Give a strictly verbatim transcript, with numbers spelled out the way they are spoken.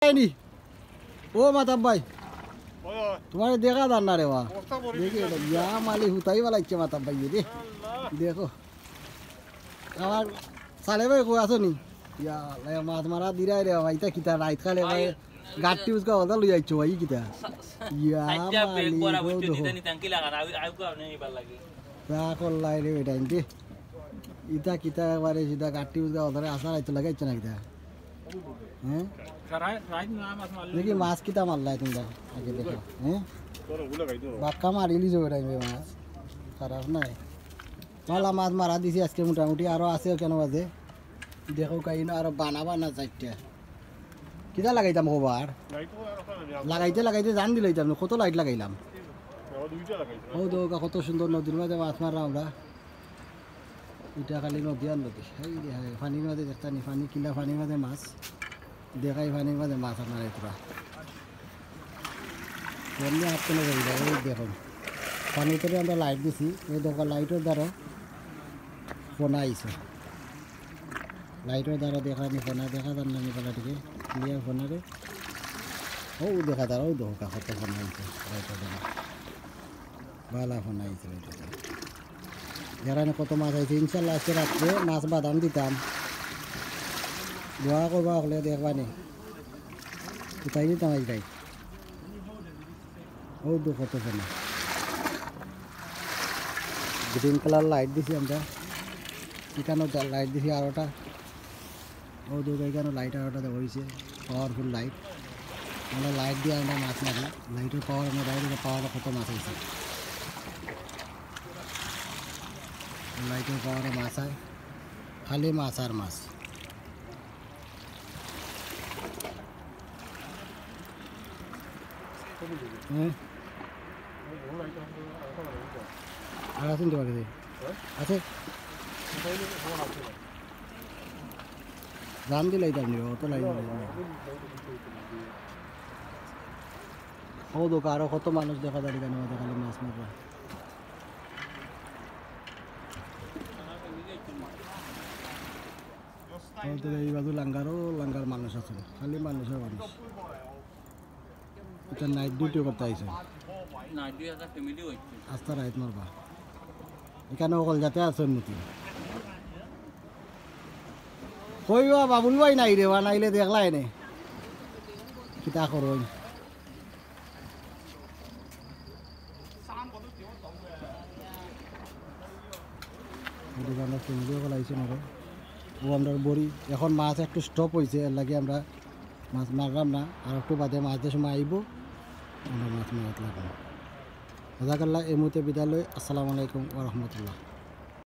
এই নি। ও মাতাব ভাই, ওই, ওই। তুমারে দেখা যার না রে বা। অবস্থা বড় দেখি বিপদ। ইয়া মালি হুতাই বালাইছে মাতাব ভাই রে। আল্লাহ। দেখো। আমার সালে ভাই কই আছো নি? ইয়া আল্লাহ, মাছ মারা দিরাই রে বাবা, ইতা কিতা রাইত কালে ভাই? গাট্টি উসকা ওটা লই আইছো ভাই, কিতা? ইয়া চাইরটা ব্যাগ মালি, বড়া ও বইছে, দেখো। নিতে নিতে আঙ্কি লাগা না, I, I, I, I, I, লাগে। তা করলাই রে বেটা, ইনতে। ইতা কিতা একবারে সিধা গাট্টি উসকা ওটা আশা রাইতো লাগাইছে না কিতা? হ্যাঁ? রাইত না মাছ মারলে দেখি মাছ কিতা মারলাই তুমরা? আগে দেখো, হ্যাঁ? বাক্কা মারিলি যাবে টাইমে মাছ। খারাপ নাই। ভালা মাছ মারা দিছি আজকে মোটামুটি, আরো আছে কেন বাজে। দেখো কাই না, আরো বানা বানা চাইরটা। কিতা লাগাইতাম খবর? লাগাইতে লাগাইতে জান দিলাইতাম না, কত লাইট লাগাইলাম। ও দেখো, কত সুন্দর নদীর মাঝে মাছ মারলাম আমরা। ইটা খালি নদী আর নদী। এই রে হায়, পানির মাঝে দেখতা নি, পানি কিলা, পানির মাঝে মাছ। দেখাই পানির মাঝে মাছ আপনারা এতটা। এমনি হাত কেন করি যায়, এই দেখুন। পানির তলে আমরা লাইট দিছি, এই দেখো লাইটর দ্বারা ফোনা আইছে। লাইটর দ্বারা দেখা নি ফোনা, দেখা যার না নি ফোনা টিকে, ক্লিয়ার ফোনা রে। ও দেখা যার, ও দেখো কাছে তো ফোনা আইছে, লাইটর দ্বারা। বালা ফোনা আইছে লাইটর দ্বারা। এখানে কত মাছ আইছে, ইনশাল্লাহ আজকে রাত্রে মাছ বাদাম দিতাম। দোয়া করবা হকলে দেখবা নি। কোথায় দিতাম আজ রাইত? ও দু কত ফোনা। গ্রিন কালার লাইট দিছি আমরা। এখানেও যা লাইট দিছি আরোটা। ও দু এখানে লাইট আরোটা দেওয়া হয়েছে, পাওয়ারফুল লাইট। আমরা লাইট দিয়ে আমরা মাছ মারি, লাইটের পাওয়ার আমরা বাইরে থেকে পাওয়ার কত মাছ আইছে। লাইটের পাওয়ারে মাছ আয়, খালি মাছ আর মাছ। হ্যাঁ? আর আছে নিতে পারে। আছে? জান দিলাই তো আপনি, অত লাইন দিলাই। ও দোকা আরো কত মানুষ দেখা যায় এখানে, খালি মাছ মারবা। ও তো এই বাজু লাঙ্গারও লাঙ্গার মানুষ আছে, খালি মানুষ আর মানুষ। এটা নাইট ডিউটি করতে আইছে। নাইট ডিউটি একটা ফ্যামিলি হইছে। আস্তা রাইত মারবা। এখানে অকল যাতে আছে উন্নতি। কই বা বাবুল ভাই নাই রে, বা নাইলে দেখলা এনে। কিতা করইন? এই দোকানটা ফ্যামিলি অকল আইছে না রে। ও আমরা বড়ি, এখন মাছ একটু স্টপ হইছে, এর লাগি আমরা মাছ মারলাম না, আর একটু বাদে মাছ যে সময় আইব, আমরা মাছ মারাত লাগবো। জাজাকাল্লাহ, এই মুহূর্তে বিদায় লই। আসসালামু আলাইকুম ওয়া রাহমাতুল্লাহ।